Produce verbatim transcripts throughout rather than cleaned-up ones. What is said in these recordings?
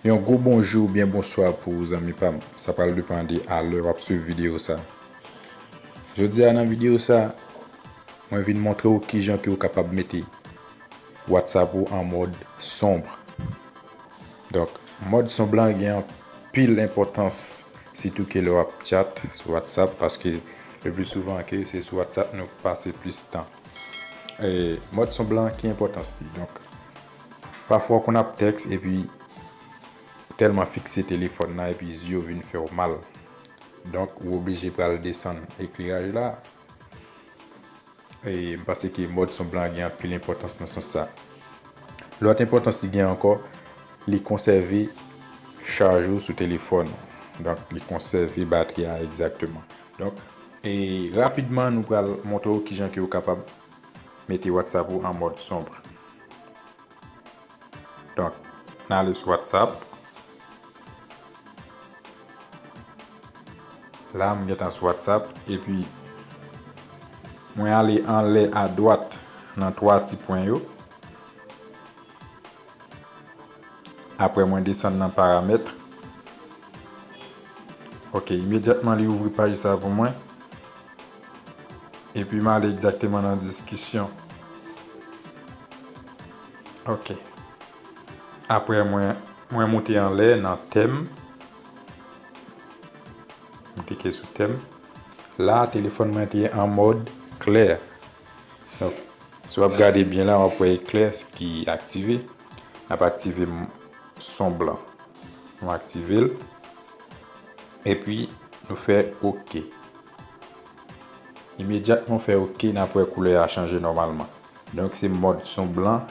Yon gwo bonjou oubyen bonswa pou ou, zanmi pa m. Sa pral depann de a lè w ap swiv videyo sa. Jodi a, nan videyo sa, mwen vin montre w kijan ke w kapab mete WhatsApp ou an mòd sonb. Donk, mòd sonb lan gen anpil enpòtans, sitou ke lè w ap chat sou WhatsApp, paske le pli souvan ke se sou WhatsApp nou pase plis tan. E, mòd sonb lan, ki enpòtans li? Donk, pafwa w konn ap tèks epi tèlman fikse telefòn nan epi zye w vin fè w mal. Donk, ou oblije pral desann ekleraj la. E m panse ke mòd sonb lan gen anpil enpòtans nan sans sa. Lòt enpòtans li gen ankò, li konsève chaj ou sou telefòn ou. Donk, li konsève batri a egzakteman. Donk, e rapidman, nou pral montre w kijan ke w kapab mete WhatsApp ou an mòd sonb. Donk, n ale sou WhatsApp. La, m gentan sou WhatsApp. Epi, mwen ale anlè adwat nan twa ti pwen yo. Apre, mwen desann nan paramèt. Ok, imedyatman, li ouvri paj sa pou mwen. Epi m ale egzakteman nan diskisyon. Ok. Apre mwen, mwen moute anlè nan tèm. M klike sou tèm. La, telefòn mwen te an mòd klè. Donk, si w ap gade byen la, w ap wè eklè ki aktive. N ap aktive m-, sonb lan. Nou aktive l. Epi, nou fè ok. Imedyatman w fè ok, n ap wè koulè a chanje nòmalman. Donk, se mòd sonb lan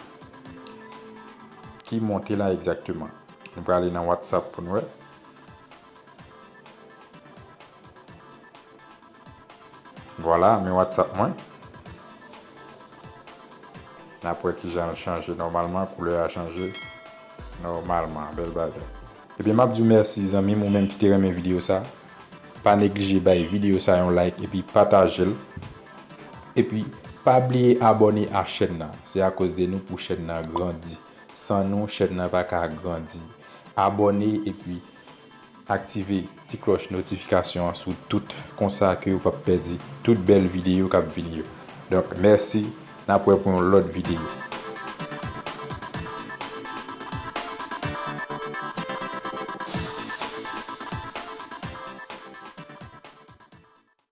ki monte la egzakteman. Nou prale nan WhatsApp pou n wè. Vwala, men WhatsApp mwen. N ap wè kijan l chanje nòmalman, koulè a chanje nòmalman. Bèl bagay. Ebyen, m ap di w mèsi, zanmi m, ou menm ki te renmen videyo sa. Pa neglije bay videyo sa yon like epi pataje l. Epi, pa bliye abòne a chèn nan. Se akoz de nou pou chèn nan grandi. San nou, chèn nan pa ka grandi. Abòne epi aktive ti klòch notifikasyon an sou tout, konsa ke w p ap pèdi tout bèl videyo k ap vini yo. Donk, mèsi, n ap wè pou yon lòt videyo.